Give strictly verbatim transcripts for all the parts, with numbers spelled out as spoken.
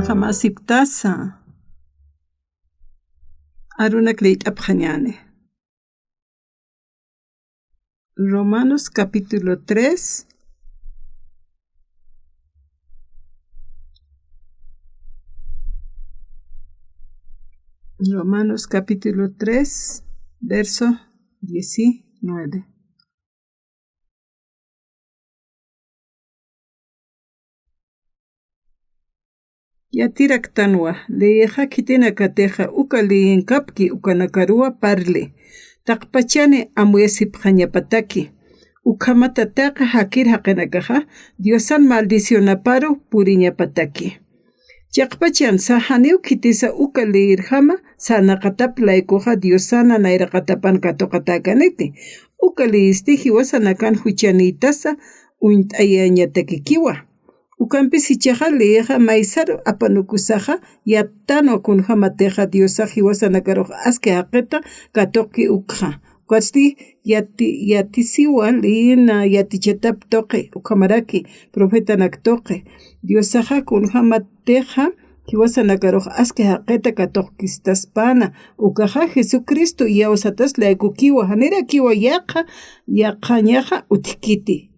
Jamasiptasa. Arunak leyt'apxañäni. Romanos capítulo tres. Romanos capítulo tres, verso diecinueve. Yatiraktanwa, leyixa khitinakatixa uka leyinkapki ukanakaruwa parli. Taqpachani amuyasipxañapataki. Ukhamata taqi jakir jaqinakaxa, Diosan maldicionaparu puriñapataki. Chiqpachansa janiw khitisa uka leyirjama sarnaqatap laykuxa Diosana nayraqatapan katuqatäkaniti. Uka leyisti jiwasanakan juchanïtasa uñt'ayañatakikiwa. Ukampis jichhaxa leyixa maysaru apanukusaxa yattanwa kunjamatixa Diosax jiwasanakarux aski jaqita katuqki ukxa. Ukatsti yati-, yatisiwa leyina yatichatap tuqi, ukhamaraki profetanak tuqi. Diosaxa kunjamatixa jiwasanakarux aski jaqita katuqkistaspana, ukaxa Jesucristo iyawsatas laykukiwa, janirakiwa yaqha, yaqhañaxa utjkiti.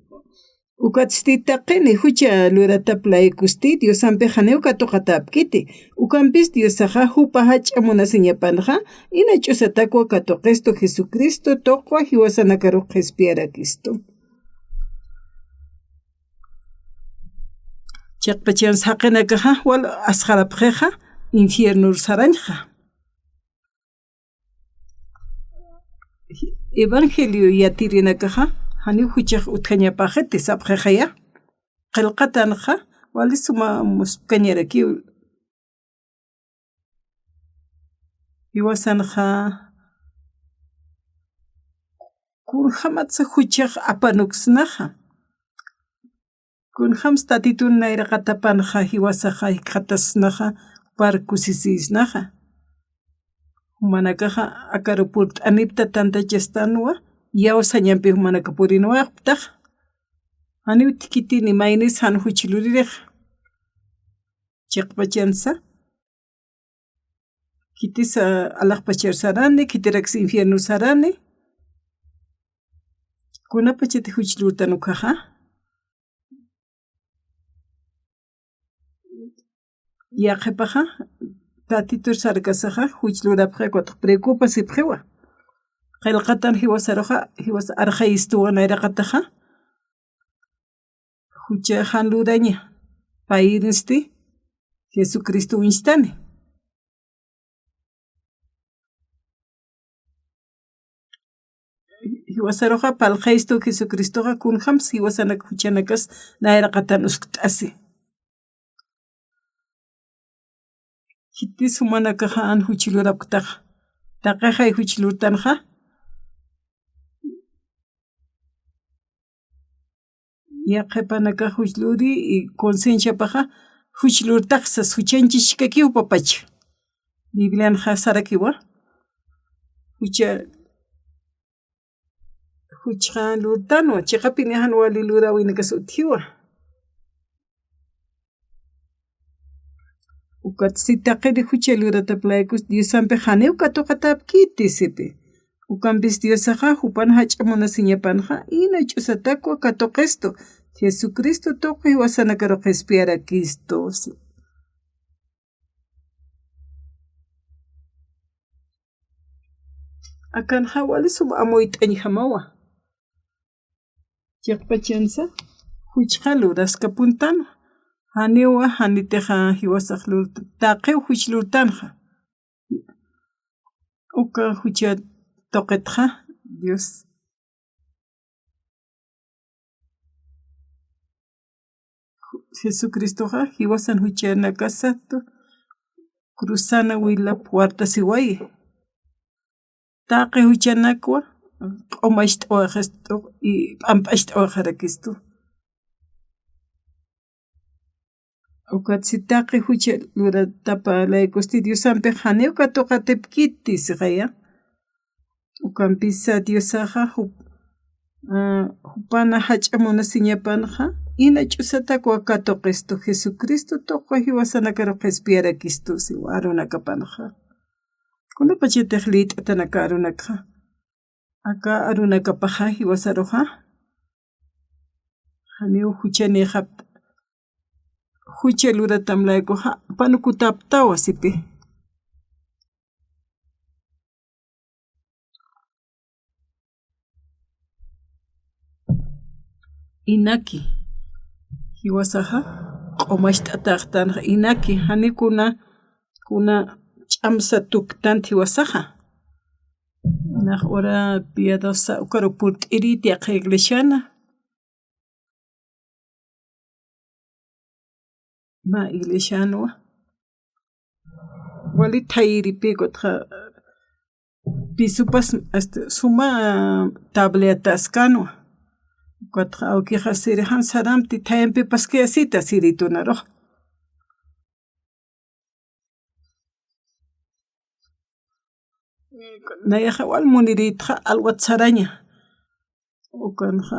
Ukatsti taqini jucha luratap laykusti Diosampix janiw katuqatäpkiti. Ukampis Diosaxa jupa jach'a munasiñapanxa, ina ch'usatakwa katuqistu Jesucristo tuqwa jiwasanakarux qhispiyarakistu. Chiqpachan jaqinakaxa wal asxarapxixa infiernur sarañxa. Evangelio yatirinakaxa, janiw juchax utjañapaxiti sapxixaya. Qillqatanxa, wali suma muspkañarakiw. Jiwasanxa, kunjamatsa juchax apanuksnaxa. Kunjams Tatitun nayraqatapanxa jiwasaxa jikxatasnaxa, juparu kusisisnaxa. Jumanakaxa akaru purt'anipta tantachastanwa, iyawsañampi jumanaka purinwaptaxa. Janiw utjkitini maynis jan juch luririxa. Chiqpachansa. Khitisa alaxpachar sarani, khitiraks infierno sarani. Kunapachati juch lurtan ukhaxa. Yaqhipaxa, Tatitur sarkasaxa, juch lurapxi, ukatxa preocupasipxiwa. Qillqatan jiwasaruxa, jiwas arxayistuwa nayraqataxa. Jucha jan luraña, payinsti Jesucristo uñstani. Jiwasaruxa parlxayistu Jesucristoxa kunjams jiwasanak juchanakas nayraqatan uskt'asi. Khitis jumanakaxa jan juch lurapktaxa. Taqixay juch lurtanxa. Yaqhipanakax juch luri, y concienciapaxa juch lurtax sas, juchanchiskakiw jupapacha. Biblianxa sarakiwa. Jucha, juchxa lurtanwa, chiqapini jan wali luräwinakas utjiwa. Ukatsti taqiri jucha luratap laykus Diosampix janiw katuqatäpkiti sipi. Ukampis Diosaxa jupan jach'a munasiñapanxa, ina ch'usatakwa katuqistu, Jesucristo tuqi jiwasanakaru qhispiyarakistu si. Akanxa wali sum amuyt'añjamawa. Chiqpachansa, juchxa luraskapuntan, janiwa, janitixa jiwasax lurta, taqiw juch lurtanxa. Uka jucha tuqitxa, Dios. Jesucristoxa jiwasan juchanakasat cruzana wilap wartasiwayi. Taqi juchanakwa q'umacht'awaxistu y p'amp'acht'awaxarakistu. Ukatsti taqi jucha luratapa laykusti Diosampix janiw katuqatipkiti sixaya. Ukampisa Diosaxa jup-, ah, jupana jach'a munasiñapanxa, Ina ch'usatakwa katuqistu Jesucristo tuqu jiwasanakaru qhispiyarakistu siwa arunakapanxa. Kunapachatix lït'atanaka arunakxa. Aka arunakapaxa jiwasaruxa. Janiw juchanïxapta. Jucha luratam laykuxa, apanukutaptawa sipi. Inaki, jiwasaxa, q'umacht'ataxtanxa, inaki, jani kuna, kuna ch'amsa tuktant jiwasaxa. Nax ura piadosa, ukaru purt'irït yaqha iglesiana. Mä iglesianwa. Wali thayiripï ukatxa pisupas, este, suma tableataskanwa. Ukatxa awkixa siri jan saramti thayampipas kayasita siritunarux. Nayaxa wal munirïtxa alwat saraña. Ukanxa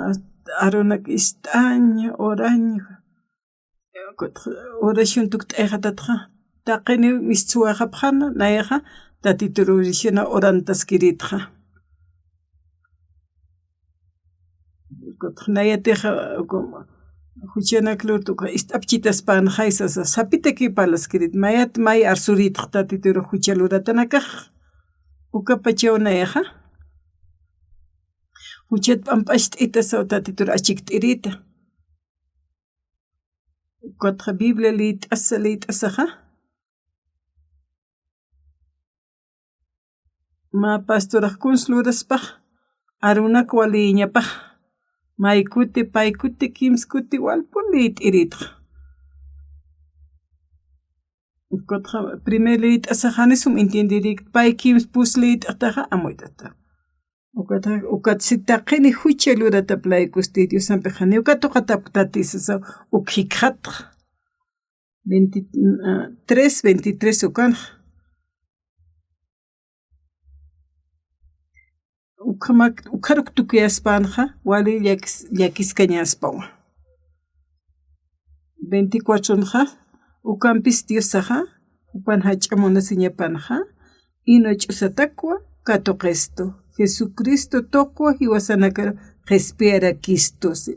arunak ist'aña, oraña. Ukatxa oración tukt'ayxatatxa. Taqini mistsuwaxapxana, nayaxa Tatitur oración orantaskirïtxa. Ukatxa nayatixa, como, juchanak lurtuxa ist'apchitaspanxay sasa, sapitaki parlaskirït, mayat may arsurïtxa Tatitur jucha luratanakax. Ukapachaw nayaxa. Juchat p'amp'acht'ita saw Tatitur achikt'irïta. Ukatxa Biblia lït'asa, lït'asaxa. Mä pastorax kuns luraspax, arunak walïñapax, maykuti, paykuti, kimskuti, walpun lït'irïtxa. Ukatxa primer lït'asax jani sum entiendirïkt, pay kims pus lït'ataxa amuyt'ata. Ukatxa, ukat si taqini jucha luratap laykusti Diosampix jani uka tuqatapktati sasa, uk jikxatxa. Veintitrés, veintitrés ukanxa. Ukhamak, ukharuk tukuyaspanxa, wali llakis-, llakiskañaspawa. Veinticuatronxa, ukampis Diosaxa, jupan jach'a munasiñapanxa, ina ch'usatakwa katuqistu. Jesucristo tuqwa jiwasanakaru qhispiyarakistu, si.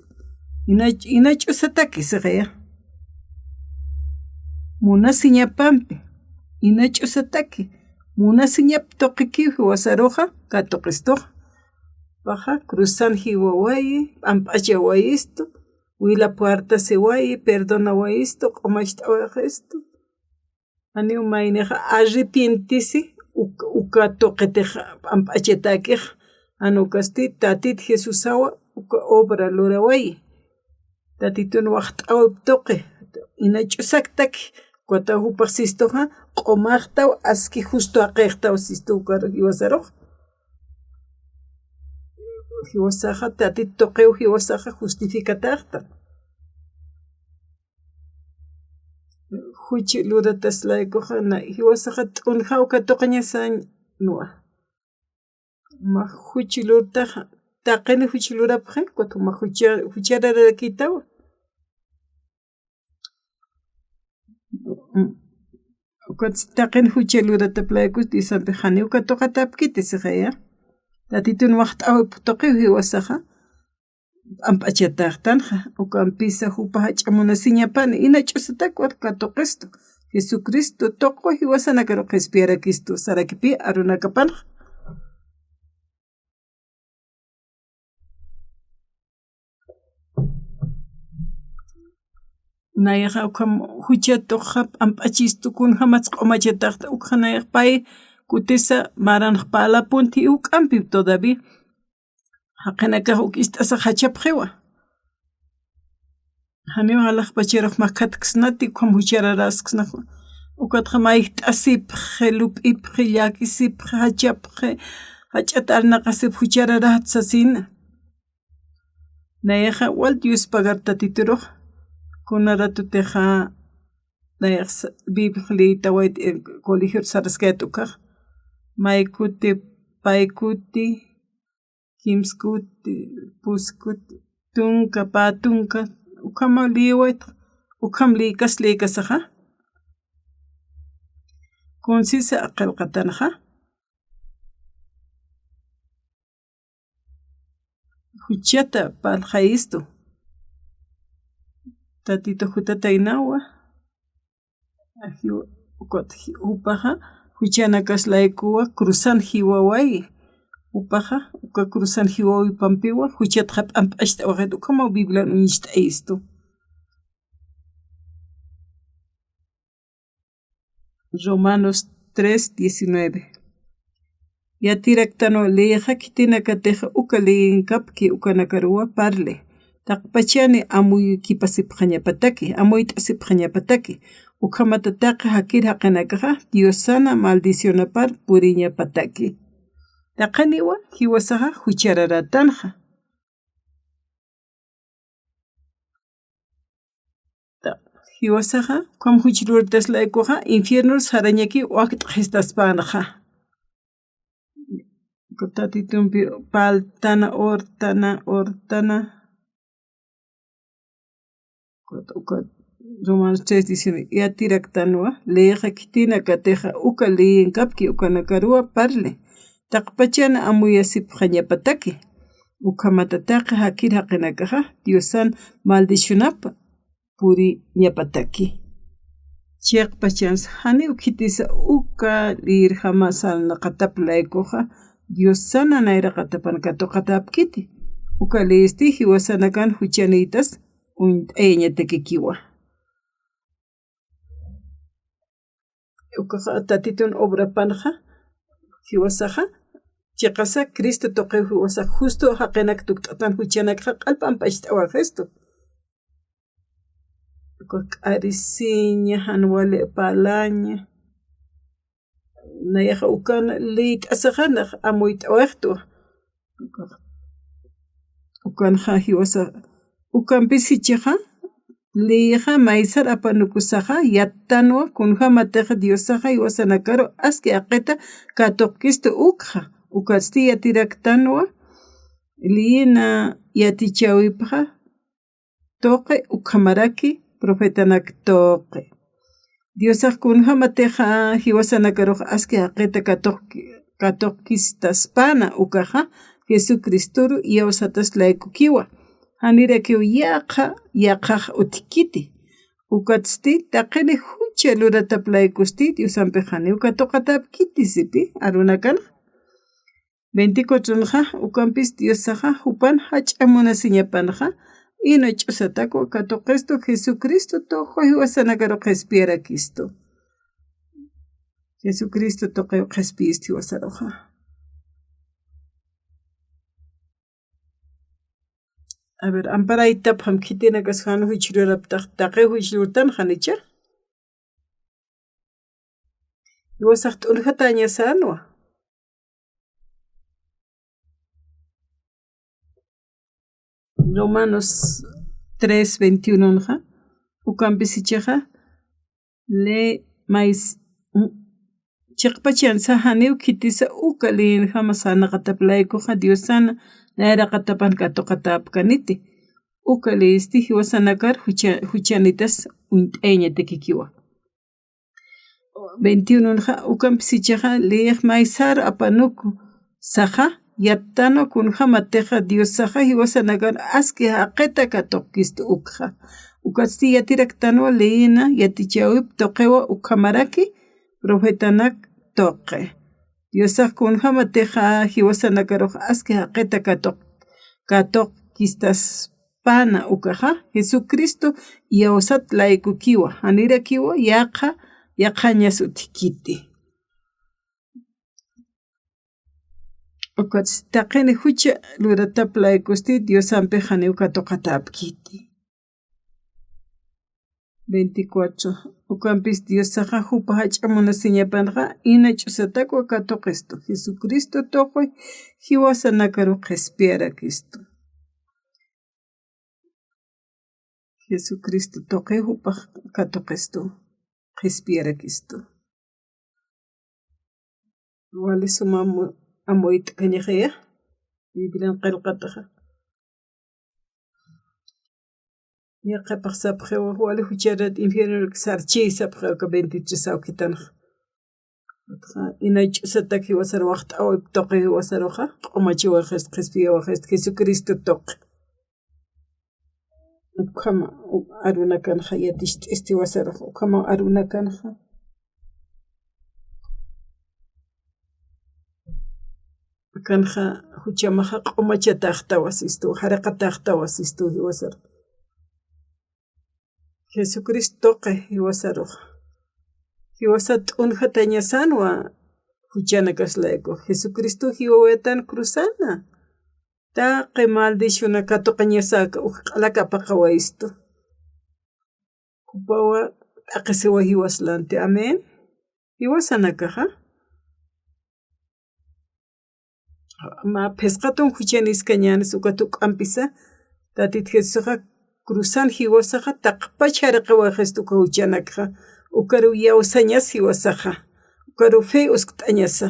Ina, ina ch'usataki, sixiya. Munasiñapampi, ina ch'usataki, munasiñap tuqikiw jiwasaruxa, katuqistuxa. Paxa, cruzan jiwawayi, p'amp'achawayistu, wila puertasiwayi, perdonawayistu, q'umacht'awayistu. Janiw maynixa arrepientisi, uk-, uka tuqitix p'amp'achatakix, jan ukasti Tatit Jesusawa, uka obra lurawayi. Tatitun waxt'awip tuqi, ina ch'usaktaki, ukataw jupax sistuxa, q'umaxtaw, aski justo jaqixtaw sistu ukar jiwasarux. Jiwasaxa, Tatit tuqiw jiwasaxa justificataxta. Juch luratas laykuxa, na, jiwasaxa t'unjaw katuqañasañwa. Mä juch lurtaxa, taqini juch lurapxi, ukat mä jucha-, juchararakïtawa. Ukat taqini jucha luratap laykus Diosampix janiw katuqatapkiti, sixiya. Tatitun waxt'awip tuqiw jiwasaxa. P'amp'achataxtanxa, ukampisa jupa jach'a munasiñapan, ina ch'usatakwa katuqistu. Jesucristo tuqwa jiwasanakaru qhispiyarakistu, sarakipï arunakapanxa. Nayaxa ukham jucha tuqxa p'amp'achistu, kunjamatsa q'umachataxta, ukxa nayax pay kutisa maranx parlapunti, juk'ampi todavía. Jaqinakax uk ist'asax jachapxiwa. Janiw alaxpacharux makhatksnati, ukham juchararasksnax. Ukatxa mayjt'asipxi, lup'ipxi, llakisipxi, jachapxi, jach'at arnaqasip juchararajt sasina. Nayaxa wal Dios pagar Tatiturux, kuna ratutixa nayax Biblia liytawayt, eh, colegior saraskayat ukax. Maykuti, paykuti, kimskuti, puskuti, tunka, pä tunka, Ukhama lïwayt, ukham lïkas lïkasaxa. Kunsisa qillqatanxa. Juchata parlxayistu. Tatitu jutataynawa. Ajiw-, ukat ji-, jupaxa, juchanakas laykuwa, cruzan jiwawayi. Jupaxa, uka cruzan jiwawipampiwa, juchat jap'amp'acht'awayit, ukhama Biblian uñicht'ayistu. Romanos tres diecinueve. Yatiraktanwa lïxa khitinakatixa uka lïyinkapki ukanakaruwa parli. Taqpachani amuyukipasipxañapataki, amuyt'asipxañapataki. Ukhamata taqi jakir jaqinakaxa Diosana maldicionapar puriñapataki. Taqiniwa jiwasaxa juchararätanxa. Ta-, jiwasaxa, ukham juch lurtas laykuxa, infiernur sarañaki wakt'xistaspänxa. Tatitumpi parltana, ortana, ortana. Ukat, ukat, Romanos tres diecinueve, yatiraktanwa, lïxa khitinakatixa uka lïyinkapki ukanakaruwa parli. Taqpachan amuyasipxañapataki. Ukhamata taqi jakir jaqinakaxa, Diosan maldicionapa puriñapataki. Chiqpachansa janiw khitisa uka lïyirjama sarnaqatap laykuxa, Diosana nayraqatapan katuqatäpkiti. Uka lïyisti jiwasanakan juchanïtas uñt'ayañatakikiwa. Ukaxa Tatitun obrapanxa, jiwasaxa, chiqasa Cristo tuqiw jiwasax justo jaqinak tukt'atan juchanakxa q'alpamp'acht'awayistu. Uka k'arisiña, jan wali parlaña. Nayaxa ukan lït'asaxa nax amuyt'awayistu. Ukanxa jiwasa, ukampis jichhaxa, lïyixa maysar apanukusaxa, yattanwa kunjämatixa Diosaxa jiwasanakaru aski jaqita katuqkistu ukxa, ukatsti yatiraktanwa, lïyina yatichäwipxa, tuqi ukhamaraki profetanak tuqi. Diosax kunjämatixa jiwasanakarux aski jaqita katuq-, katuqkistaspana ukaxa Jesucristoru iyawsatas laykukiwa. Janirakiw yaqha, yaqhax utjkiti. Ukatsti taqini jucha luratap laykusti Diosampix janiw katuqatäpkiti sipi, arunakanxa. Veinticuatronxa, ukampis Diosaxa jupan jach'a munasiñapanxa, ina ch'usatakwa katuqistu Jesucristo tuqi jiwasanakaru qhispiyarakistu. Jesucristo tuqiw qhispiyistu jiwasaruxa. A ver, amparaytapxam khitinakas jan juch luraptax, taqi juch lurtan janicha. Jiwasax t'unjatäñasänwa. Romanos tres veintiunonxa, ukampis jichhaxa, lï mays-, chiqpachansa janiw khitisa uka lïyinjama sarnaqatap laykuxa Diosana nayraqatapan katuqatäpkaniti. Uka lïyisti jiwasanakar jucha-, juchanitas uñt'ayañatakikiwa. Veintiunonxa, ukampis jichhaxa, lïyix maysar apanukusaxa, yattanwa kunjämatixa Diosaxa jiwasanakar aski jaqita katuqkistu ukxa. Ukatsti yatiraktanwa lïyina yatichäwip tuqiwa ukhamaraki profetanak tuqi. Diosax kunjämatixa jiwasanakarux aski jaqita katuq-, katuqkistas pana ukaxa, Jesucristo iyawsat laykukiwa, janirakiwa yaqha, yaqhañas utjkiti. Ukatsti taqini jucha luratap laykusti Diosampix janiw katuqatäpkiti. Veinticuatro. Ukampis Diosaxa jupa jach'a munasiñapanxa, ina ch'usatakwa katuqistu, Jesucristo tuqi jiwasanakaru qhispiyarakistu. Jesucristo tuqi jupax katuqistu, qhispiyarakistu. Wali suma amu-, amuyt'kañaxaya, Biblian qillqataxa. Yaqapax sapxiwa, wali jucharat infiernorak sarchi sapxiwa, aka veintitrés awkitanxa. Inay ch'usatak jiwasar waxt'awip tuqi jiwasaruxa, q'umachiwaxist, qhispiyawaxist, Jesucristo tuqi. Ukhama, u-, arunakanxa, yaticht'ist jiwasarux, ukhama arunakanxa. Kanxa, juchamaxa q'umachataxtawasistu, jariqataxtawasistu jiwasar. Jesucristo tuqi jiwasaruxa. Jiwasat t'unjatañasanwa juchanakaslayku. Jesucristo jiwawaytan cruzana. Taqi maldicionaka tuqañasaka, uk q'alaka apaqawayistu. Jupawa t'aqisiwa jiwas lanti. Amén. Jiwasanakaxa. Mä phisqatun juchaniskañänis ukat juk'ampisa, Tatit Jesusaxa cruzan jiwasaxa taqpach jariqiwaxist uka juchanakxa, ukaru iyawsañas jiwasaxa, ukaru fe uskt'añasa.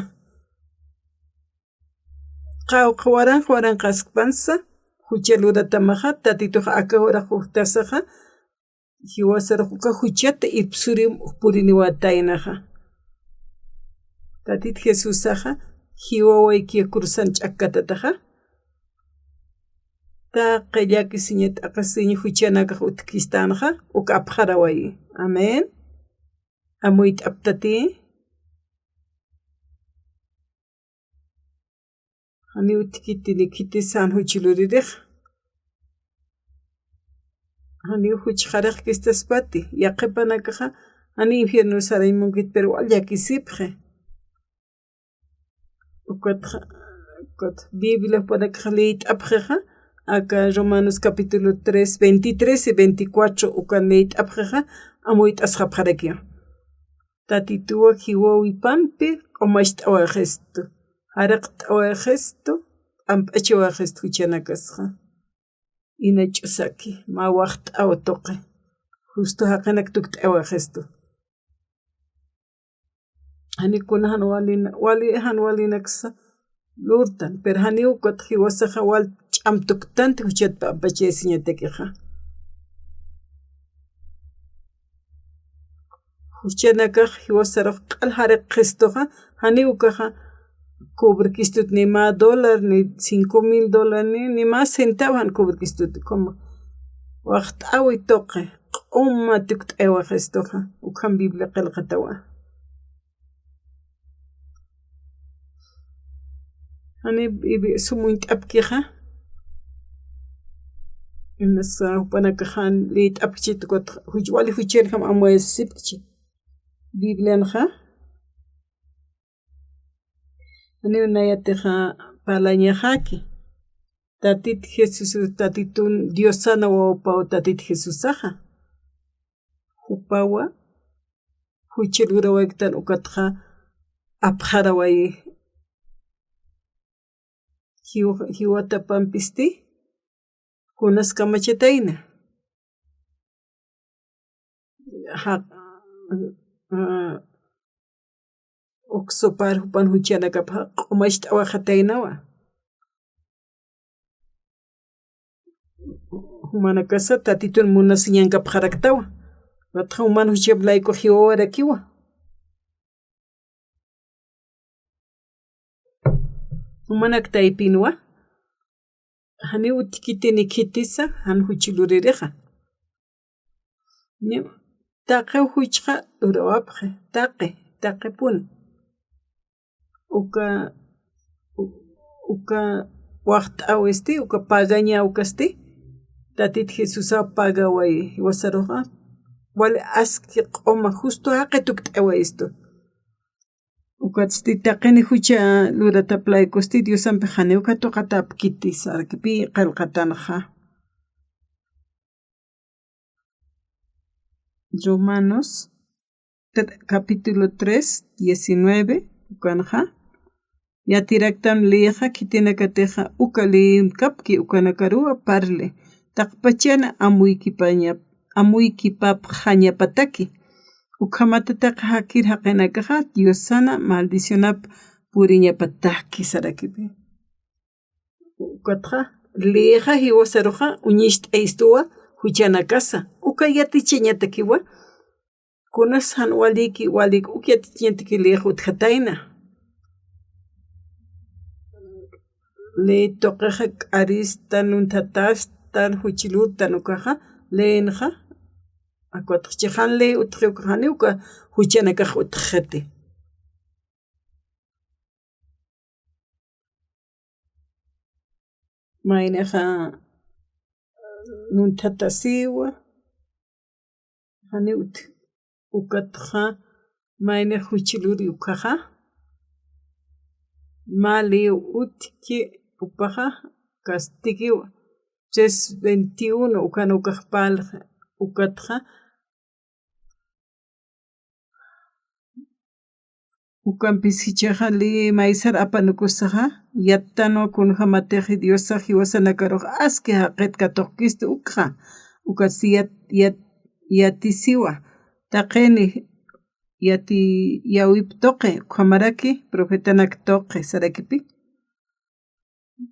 Qawqha waranqa waranqaskpansa, jucha luratamaxa, Tatitux aka uraq ujtasaxa, jiwasarux uka juchat ipsurim puriniwataynaxa. Tatit Jesusaxa, jiwawayki cruzan ch'akkatataxa. Taqi llakisiña t'aqisiña juchanakax utjkistänxa, uk apxarawayi. Amén. Amuyt'aptati. Janiw utjkiti ni khitisa jan juch luririx. Janiw juch jariqkistaspati, yaqhipanakaxa, janiw infierno sarañ munkit, pero wal llakisipxi. Ukatxa, ukat Biblia jupanakaxa liyt'apxixa, aka Romanos capítulo tres, veintitrés y veinticuatro, ukan liyt'apxixa, amuyt'asxapxarakiwa. Tatituwa jiwawipampi q'umacht'awaxistu, jariqt'awaxistu, p'amp'achawaxistu juchanakasxa. Ina ch'usaki, mä waxt'aw tuqi. Justo jaqinak tukt'awaxistu. Jani kuna jan walina, wali jan walinaksa lurtan, pero janiw ukat jiwasaxa wal ch'am tuktanti juchat p'ampachayasiñatakixa. Juchanakax jiwasarux q'al jariqxistuxa, janiw ukaxa cobrkistut ni mä dólar, ni cinco mil dólar, ni, ni mä centavo jan cobrkistut, como waxt'awi tuqi, q'uma tukt'awaxistuxa, ukham Biblia qillqatawa. Jani ibi sumuñt'apkixa. Inasa jupanakaxan liyt'apkchi tukat juch wali juchanjam amuyasipkchi. Biblianxa. Jani nayatixa parlañaxaki. Tatit Jesús, Tatitun Diosana wawapaw Tatit Jesúsaxa. Jupawa, jucha lurawaytan ukatxa apxarawayi. Jiw-, jiwatapampisti, kunas kamachatayna. Ja-, ah, uksupar jupan juchanakapxa q'umacht'awaxataynawa. Jumanakasa Tatitun munasiñankapxaraktawa. Watxa juman juchap layku jiwawarakiwa. Jumanak taypinwa, janiw utjkiti ni khitisa, jan juch luririxa. Ni, taqiw juchxa lurawapxi, taqi, taqipuni. Uka, u-, uka waxt'awisti, uka pagañäwkasti, Tatit Jesusaw pagawayi, jiwasaruxa, wali aski q'uma, justo jaqi tukt'awayistu. Ukatsti taqini jucha lurataplaykusti Diosampi janiw katuqatapkiti sarkipi qillqatanxa. Romanos tre-, capítulo tres, diecinueve, ukanxa. Yatiraktam leyixa khitinakatixa uka leyinkapki ukanakaruwa parli. Taqpachana amuykipaña-, amuykipapxañapataki. Ukhamatataqa jakir jaqinakaxa Diosana maldicionap puriñapataki sarakipi. Ukatxa, leyixa jiwasaruxa uñicht'ayistuwa, juchanakasa. Uka yatichañatakiwa, kunas jan waliki, waliki uk yatichañataki lïx utjatayna. Lï tuqixa k'aristan, lunthatastan, juch lurtan ukaxa, lïnxa, akwatxchi jan lï utji ukaxa, janiw uka juchanakax utjxiti. Maynixa lunthatasiwa, janiw utji ukatxa, maynix juch luri ukaxa, mä lï utjki jupaxa, kastiguiwa, tres veintiuno, ukan ukax parlxa, ukatxa, ukampis jichhaxa lï maysar apanukusaxa, yattanwa kunjämatix Diosax jiwasanakarux aski jaqit katuqkistu ukxa, ukatsti yat-, yat-, yatisiwa, taqini yatiyäwip tuqi, ukhamaraki profetanak tuqi, sarakipi.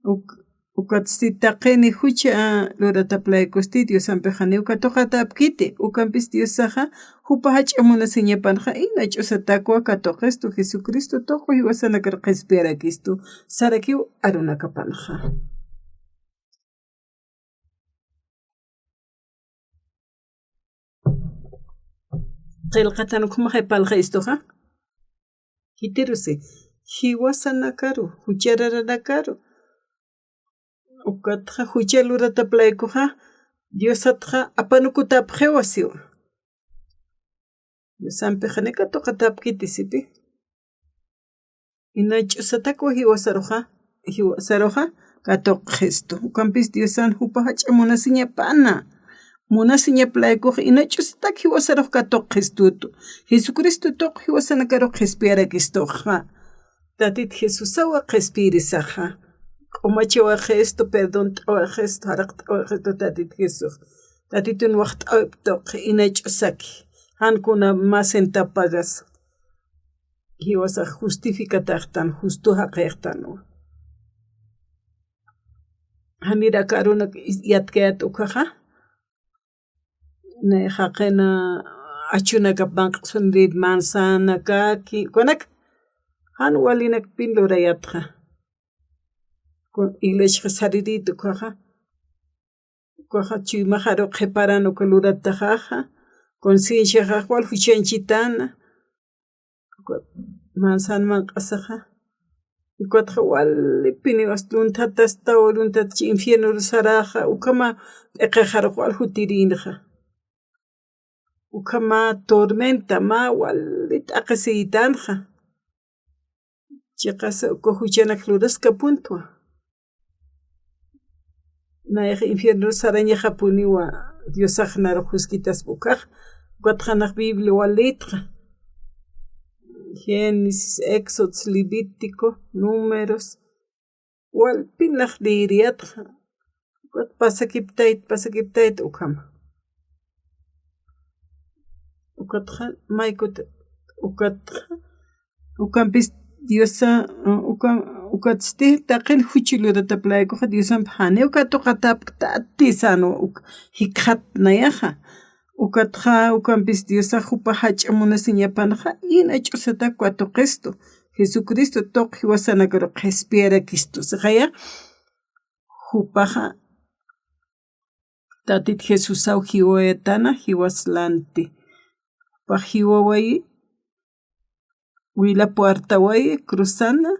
Uk-, ukatsti taqini jucha lurataplaykusti Diosampix janiw katuqatäpkiti, ukampis Diosaxa jupa jach'a munasiñapanxa ina ch'usatakwa katuqistu Jesucristo tuqi jiwasanakar qhispiyarakistu, sarakiw arunakapanxa. Qillqatan ukhamaxay parlxayistuxa. Khitirusi, jiwasanakaru, juchararanakaru, ukatxa jucha lurataplaykuxa, Diosatxa apanukutäpxiwa siwa. Diosampix janiw katuqatäpkiti sipi. Ina ch'usatakwa jiwasaruxa, jiwasaruxa katuqxistu. Ukampis Diosan jupa jach'a munasiñapana. Munasiñaplaykux ina ch'usatak jiwasarux katuqxistutu. Jesucristo tuq jiwasanakarux qhispiyarakistuxa. Tatit Jesusawa qhispiyirisaxa. Q'umachawaxistu, perdont'awaxistu, jaraqt'awaxistu Tatit Jesús. Tatitun waxt'awip tuq ina ch'usaki. Jan kuna mä centavo pagas. Jiwasax justificatäxtan, justo jaqïxtanwa. Janir aka arunak yatkayät ukaxa, nay jaqina achunakap manq'sunrit, manzanakaki, ukanak jan walinakpin lurayätxa. Kun iglesiax saririt ukaxa, ukaxa chuymaxaru qhiparan uka lurataxaxa, concienciaxax wal juchañchitäna, uka manzana manq'asaxa, ukatxa walipiniw hasta lunthatasta, lunthatchi infiernor saraxa, ukhama p'iqixarux wal jutirïnxa. Ukhama tormenta, mä wali t'aqhisiytanxa. Chiqasa uka juchanak luraskapuntwa. Nayax infierno sarañaxapuniwa Diosax narux juskitaspa ukax, ukatxa nax Biblia walïtxa. Génesis, Éxodos, Levítico, Números, walpin nax lïriyätxa. Ukat pasakiptayt, pasakiptayt ukhama. Ukatxa, maykut, ukatxa, ukampis Diosa, uka, ukatsti taqin juch lurataplaykuxa Diosamp janiw katuqatäpktati sänwa uk jikxat nayaxa. Ukatxa, ukampis Diosax jupa jach'a munasiñapanxa, ina ch'usatak katuqistu. Jesucristo tuq jiwasanakaru qhispiyarakistu. Sixaya, jupaxa, Tatit Jesusaw jiwayatana, jiwas lanti. Jupax jiwawayi, wila puertawayi, cruzana,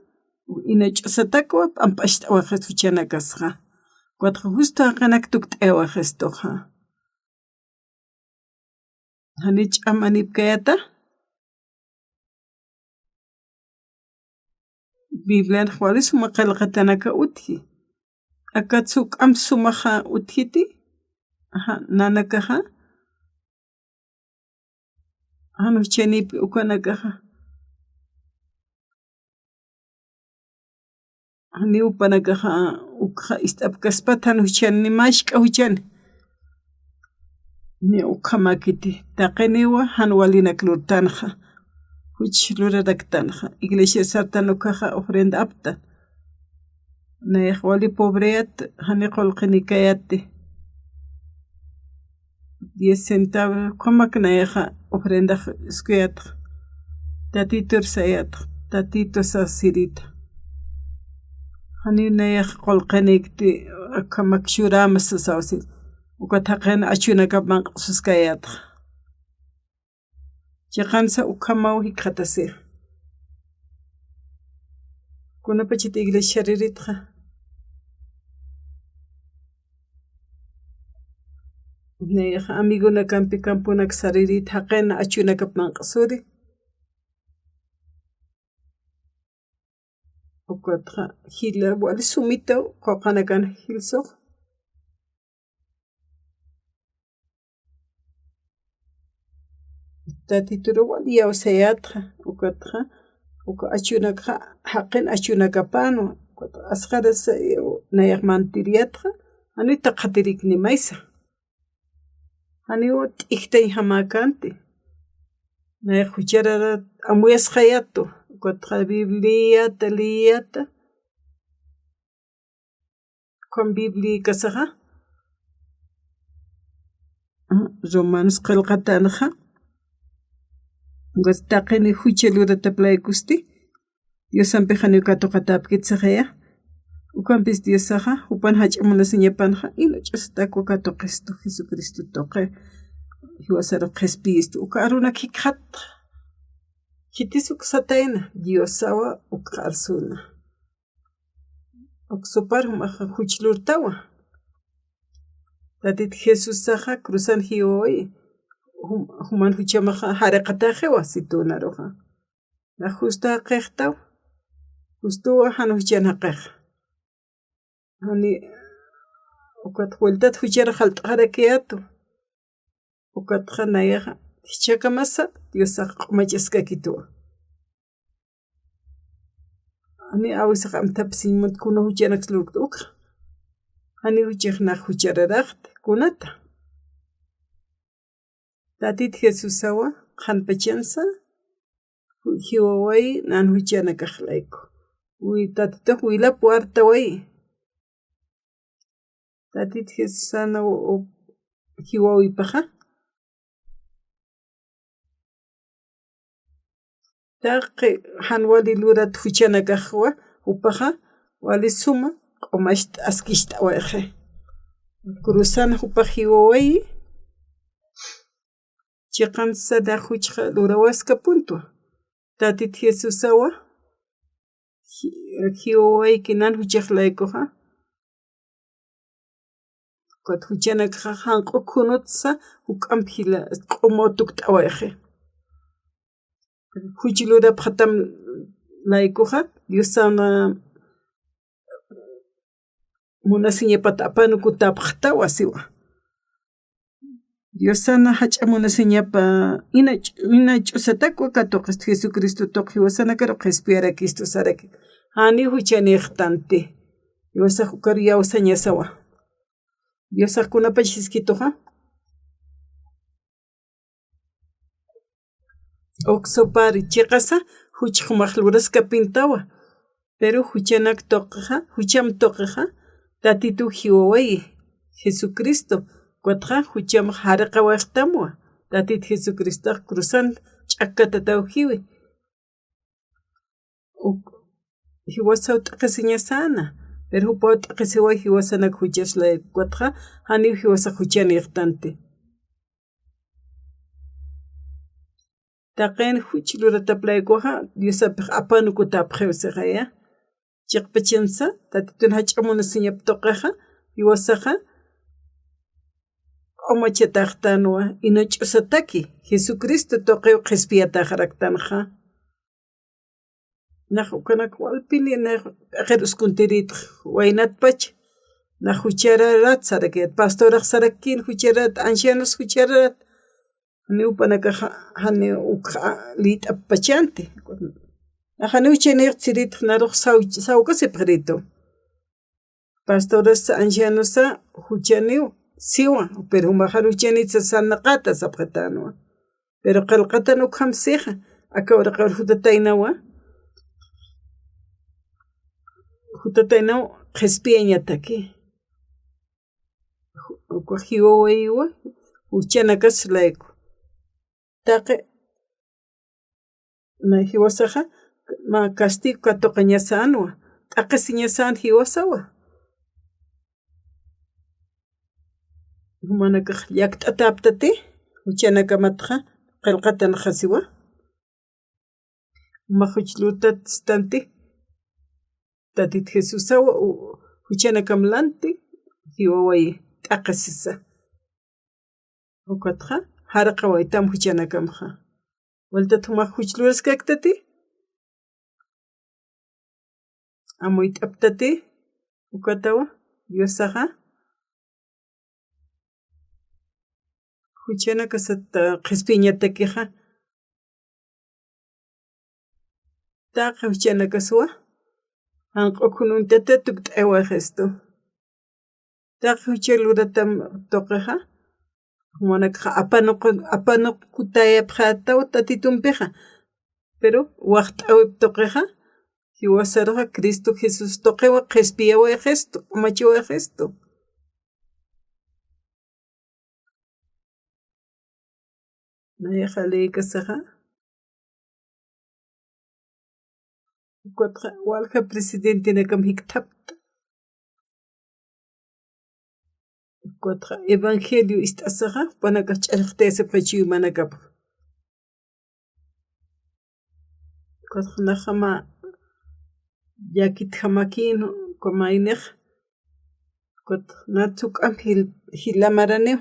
ina ch'usatakwa, p'amp'acht'awaxist juchanakasxa. Ukatxa justo jaqinaktukt'ayawaxistuxa. Jani ch'amanipkayata. Biblianx wali suma qillqatanaka utji. Akat juk'amp sumaxa utjiti. Ajá, nanakaxa. Jan juchanïp ukanakaxa. Janiw jupanakaxa ukxa ist'apkaspat jan juchani, mä jisk'a juchani. Ni ukhamäkiti. Taqiniwa jan walinak lurtanxa. Juch luraraktanxa. Iglesia sartan ukaxa ofrenda aptan. Nayax wali pobreyät, jani qullqinikayäti. diez centavo, ukhamak nayaxa ofrendax iskuyatxa, Tatitur sayatxa, Tatitu sasirita. Janiw nayax qullqinikti, ukhamak churäma sasaw sir. Ukat jaqin achunakap manq'suskayatxa. Chiqansa ukhamaw jikxatasixa. Kunapachat iglesia sariritxa, nayaxa amigonakampi camponak saririt, jaqin achunakap manq'suri. Ukatxa jila wali sumitaw quqanakan jilsux. Tatituru wali iyawsayatxa, ukatxa, uka achunakxa, jaqin achunakapänwa, ukatxa asqarasa nayax mantiriyatxa, janiw taqhatirikni maysa. Janiw t'ijtañjamäkänti. Nayax juchararat amuyasxayätwa, ukatxa Bibliata, liyata, Ukham Bibliasaxa, Romanos qillqatanxa, ukat taqini jucha luratap laykusti, Diosampix janiw katuqatäpkit saxaya. Ukhampis Diosaxa, jupan jach'a munasiñapanxa, ina ch'usatakwa katuqistu Jesucristo tuqi, jiwasarux qhispiyistu, uka arunak jikxatxa. Khitis uk satayna, Diosawa uk arsuna. Uk supar jumaxa juch lurtawa. Tatit Jesusaxa cruzan jiwawayi, jum-, juman juchamaxa jariqataxiwa situnaruxa. Nax justu jaqixtaw, justuwa jan juchan jaqixa. Jani, ukat vueltat juchar jalt'xarakiyätwa. Ukatxa nayaxa, jichhakamasa Diosax q'umachaskakituwa. Jani awisax amthapisiñ munt kuna juchanak lurkt ukxa. Jani juchax nax juchararaxti, kunata. Tatit Jesusawa, qhanpachansa, jiwawayi nan juchanakax layku. Wi-, Tatitux wilap wartawayi. Tatit Jesusan u-, u-, jiwawipaxa. Taqi jan wali lurat juchanakaxwa, jupaxa wali suma q'umacht'askicht'awayxi. Cruzan jupax jiwawayi, chiqansa nax juchxa lurawaskapuntwa. Tatit Jesusawa, ji-, jiwawayki nan juchax laykuxa. Ukat juchanakxa janq'u khunutsa juk'amp jila q'umaw tukt'awayxi. Juch lurapxatam laykuxa, Diosana munasiñapat apanukutäpxtawa siwa. Diosana jach'a munasiñapa ina ch-, ina ch'usatakwa katuqist Jesucristo tuq jiwasanakaru qhispiyarakistu saraki. Jani juchanïxtanti. Diosax ukaru iyawsañasawa. Diosax kunapach jiskituxa. Uk supar chiqasa, juch jumax luraskapintawa. Pero juchanak tuqixa, jucham tuqixa, Tatitu jiwawayi, Jesucristo, ukatxa jucham jariqawayxtamwa, Tatit Jesucristox cruzan ch'akkatataw jiwi. Uk, jiwasaw t'aqhisiñasäna, pero jupaw t'aqhisiway jiwasanak juchas layku, ukatxa janiw jiwasax juchanïxtanti. Taqin juch luratap laykuxa, Diosapix apanukutäpxiw sixaya. Chiqpachansa, Tatitun jach'a munasiñap tuqixa, jiwasaxa, q'umachataxtanwa, ina ch'usataki, Jesucristo tuqiw qhispiyatäxaraktanxa. Nax ukanak walpini, nax p'iqir uskuntirïtx waynatpach, nax juchararat sarakiyät, pastorax sarakïn juchararat, ancianos juchararat, janiw jupanakaxa, janiw ukxa liyt'apxpachanti. Nax janiw juchanïxtasiritx narux saw-, sawkasipxiritu. Pastorasa, ancianosa, juchaniw, siwa, pero jumax jan juchanïtsa sarnaqäta sapxitänwa. Pero qillqatan ukham sixa, aka uraqir jutataynawa, jutataynaw qhispiyañataki. Ju-, uka jiwawayiwa, juchanakas layku. Taqi, na jiwasaxa, mä castigo katuqañasänwa, t'aqhisiñasän jiwasawa. Jumanakax llakt'atäptati, juchanakamatxa qillqatanxa siwa. Jumax juch lurtat sistanti, Tatit Jesusawa, u, juchanakam lanti, jiwawayi t'aqhisisa. Ukatxa, jaraqawaytam juchanakamxa. Waltat jumax juch luraskaktati, amuyt'aptati, ukatawa, Diosaxa, juchanakasat qhispiñatakixa. Taqi juchanakaswa, janq'u khununtatat tukt'awayistu. Taqi jucha luratam tuqixa, jumanakaxa apanuq, apanuqkutayapxätaw Tatitumpixa. Pero waxt'äwip tuqixa, jiwasaruxa Cristo Jesús tuqiwa qhispiyawayistu, q'umachawayistu. Nayaxa leykasaxa. Ukatxa walja presidentenakam jikthapta. Ukatxa evangelio ist'asaxa, jupanakax ch'allxtayasipxi chuymanakapxa. Ukatxa naxama llakitjamakïn, ukamaynixa. Ukatxa nats juk'amp jil, jilamaraniw.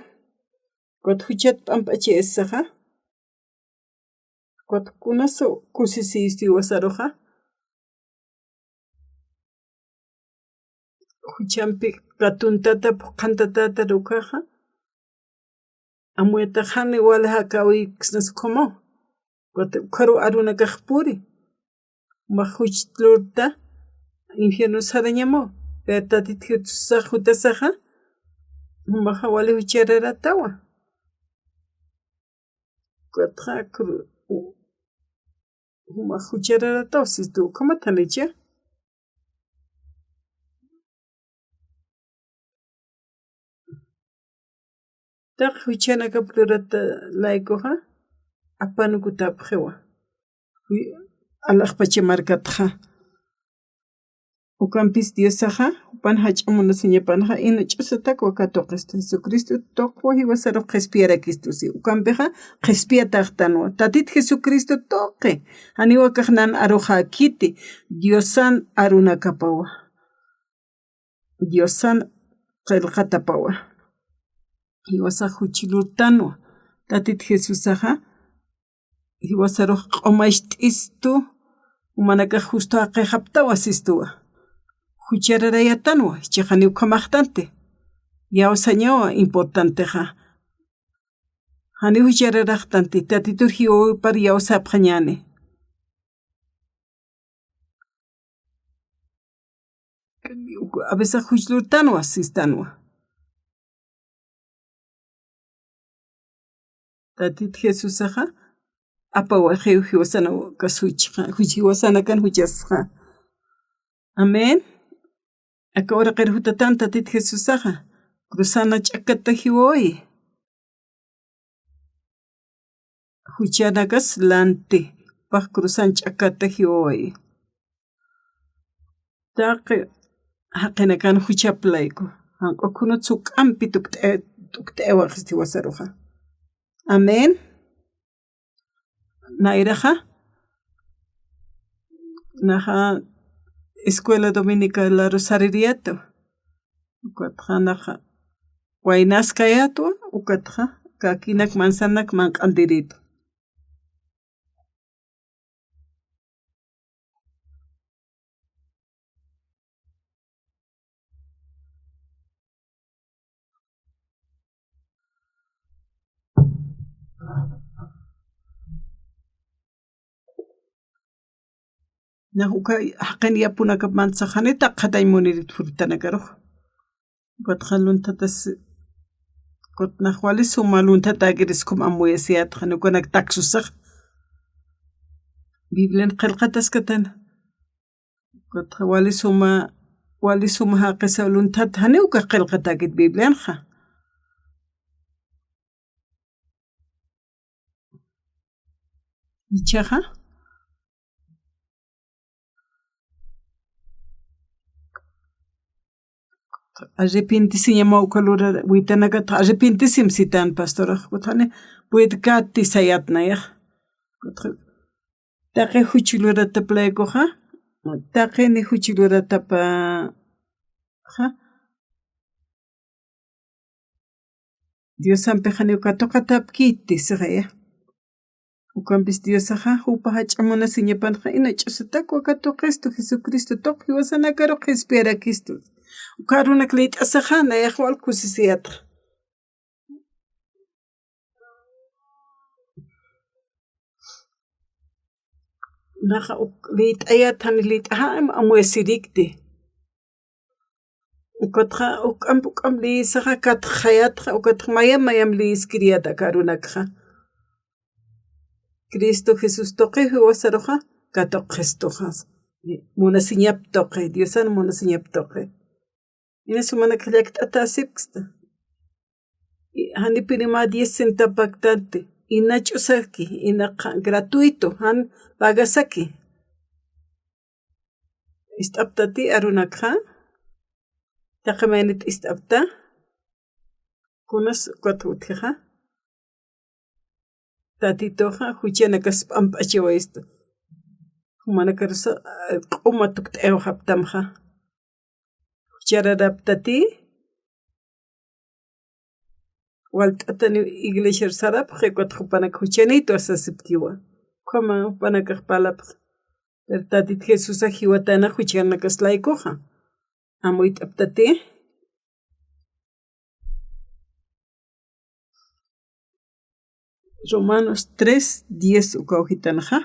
Ukat juchat p'amp'achayasaxa. Ukat kunasaw kusisiyistu jiwasaruxa. Juchampi katuntata, phuqhantatätar ukaxa. Amuyatax jani wali jakäwiksnas ukhamaw. Ukat ukharuw arunakax puri. Jumax juch lurta infierno sarañamaw. Pero Tatit Jesusax jutasaxa, jumaxa wali juchararatawa. Ukatxa, cru-, u-, jumax juchararataw sistu, ukhamat janicha. Taqi juchanakap lurata laykuxa, apanukutapxiwa. Ju-, alaxpacha markatxa. Ukampis Diosaxa, jupan jach'a munasiñapanxa, ina ch'usatakwa katuqistu. Jesucristo tuqwa jiwasarux qhispiyarakistu, si. Ukampixa, qhispiyataxtanwa. Tatit Jesucristo tuqi. Janiw akax nan aruxäkiti. Diosan arunakapawa. Diosan qillqatapawa. Jiwasax juch lurtanwa. Tatit Jesusaxa, jiwasarux q'umacht'istu, jumanakax justo jaqixaptawa sistuwa. Juchararayatanwa, jichhax janiw ukhamaxtanti. Iyawsañawa importantexa. Janiw juchararaxtanti, Tatitur jiwäwipar iyawsapxañäni. A veces juch lurtanwa, sistanwa. Tatit Jesusaxa, apawayixiw jiwasanakas juchxa, juch jiwasanakan juchasxa. Amén. Aka uraqir jutatan Tatit Jesusaxa, cruzana ch'akkata jiwawayi. Juchanakas lanti, jupax cruzan ch'akkata jiwawayi. Taqi jaqinakan juchap layku, janq'u khunutsa juk'ampi tukt'a-, tukt'awayistu jiwasaruxa. Amén. Nayraxa, naxa escuela dominicalaru saririyätwa. Ukatxa naxa waynaskayätwa, ukatxa kakinak mansanak manq'antiritu. Nax uka jaqin yapunakap mansax jani taqxatañ munirit frutanakarux. Ukatxa lunthatas, ukat nax wali suma lunthatäkiris ukham amuyasiyätxa, ukanak taksusax. Biblian qillqataskatana. Ukatxa wali suma, wali suma jaqisa lunthat, janiw ukax qillqatäkit Biblianxa. Ichaxa arrepentisiñamaw uka lurarawitanakata, arrepentisim sitan pastorax, kutxani puedkati sayatnayax. Kutxa taqi juch luratap laykuxa, taqini juch luratapa, ja, Diosampi janiw katuqatapkiti sixaya. Ukampis Diosaxa jupa jach'a munasiñapanxa ina ch'usatakwa katuqistu Jesucristo tuq jiwasanakarux qhispiyarakistu. Uka arunak liyt'asaxa nayax wal kusisiyatxa. Naxa uk liyt'ayat jani liyt'axa amuyasirikti. Ukatxa uk'amp uk'amp liyisaxa katxayatxa, ukatxa mayam mayam liyiskiriyat aka arunakxa. Cristo Jesús tuqi jiwasaruxa katuqxistuxa. Munasiñap tuqi, Diosan munasiñap tuqi. Inas jumanakax llakt'atäsipksta. Janipinima diez centavopaktanti. Ina ch'usaki, ina gratuito, jan pagasaki. Ist'aptati arunakxa, taqi maynit ist'apta, kunas ukat utjixa, Tatituxa juchanakas p'amp'achiwayistu. Jumanakarusa, eh, q'uma tukt'ayawxaptamxa. Juchararaptati, walt'atani iglesiar sarapxi, ukat jupanak juchanïtwa sasipkiwa. Ukhama jupanakax parlapxi. Pero Tatit Jesusa jiwatana juchanakas laykuxa. Amuyt'aptati. Romanos tres diez ukaw jitanxa.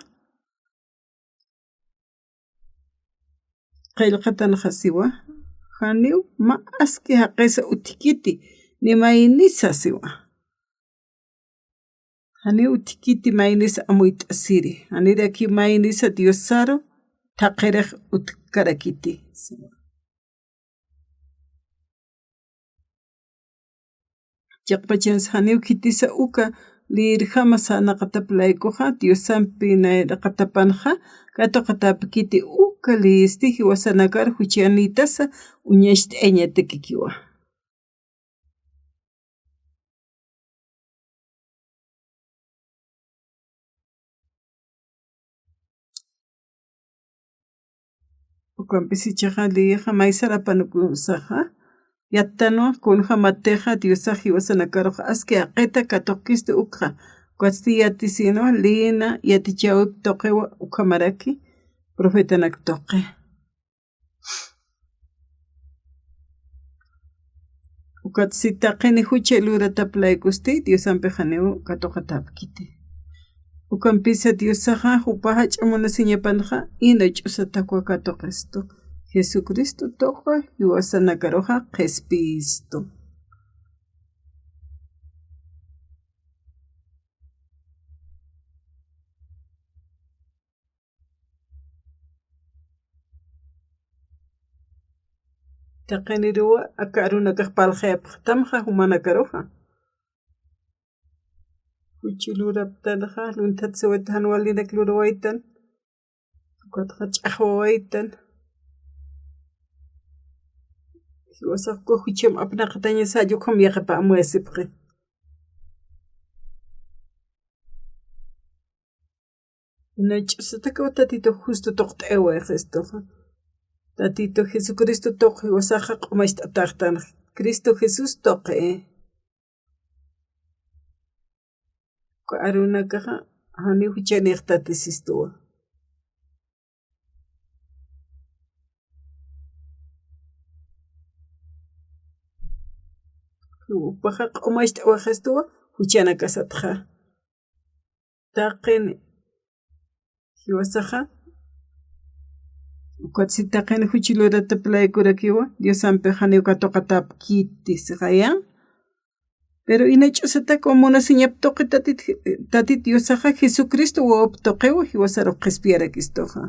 Qillqatanxa siwa, janiw mä aski jaqisa utjkiti, ni maynisa siwa. Janiw utjkiti maynisa amuyt'asiri, janirakiw maynisa Diosaru thaqhirix utjkarakiti siwa. Chiqpachansa janiw khitisa uka liyirjama sarnaqatap laykuxa, Diosampi nayraqatapanxa, katuqatäpkiti uka liyisti jiwasanakar juchanïtasa uñacht'ayañatakikiwa. Ukampis ichaxa liyixa maysar apanukusaxa, yattanwa kunjamatixa Diosax jiwasanakarux aski jaqita katuqkistu ukxa, ukatsti yatisinwa liyina yatichäwip tuqiwa ukhamaraki profetanak tuqi. Ukatsti taqini jucha luratap laykusti Diosampi janiw katuqatäpkiti. Ukampisa Diosaxa jupa jach'a munasiñapanxa ina ch'usatakwa katuqistu. Jesucristo tuqi jiwasanakaruxa qhispiyistu. Taqiniruwa aka arunakax parlxayapxtamxa jumanakaruxa. Juch luraptanxa, lunthat sawayta jan walinak lurawaytan, ukatxa ch'axwawaytan. Jiwasax uka jucham apnaqatañasa, ukham yaqhipa amuyasipxi. Ina ch'usatakaw Tatitu justo tuqt'ayawayistu. Tatitu Jesucristo tuqi jiwasaxa q'umacht'atäxtan. Cristo Jesús tuqi. Uka arunakaxa janiw juchanïxtati sistuwa. Jupaxa q'umacht'awayistuwa juchanakasatxa. Taqini jiwasaxa, ukatsti taqini juch luratap laykurakiwa, Diosampi janiw katuqatäpkiti sixaya. Pero ina ch'usatakwa munasiñap tuqi Tatit, Tatit Diosaxa Jesucristo wawap tuqiwa jiwasarux qhispiyarakistuxa.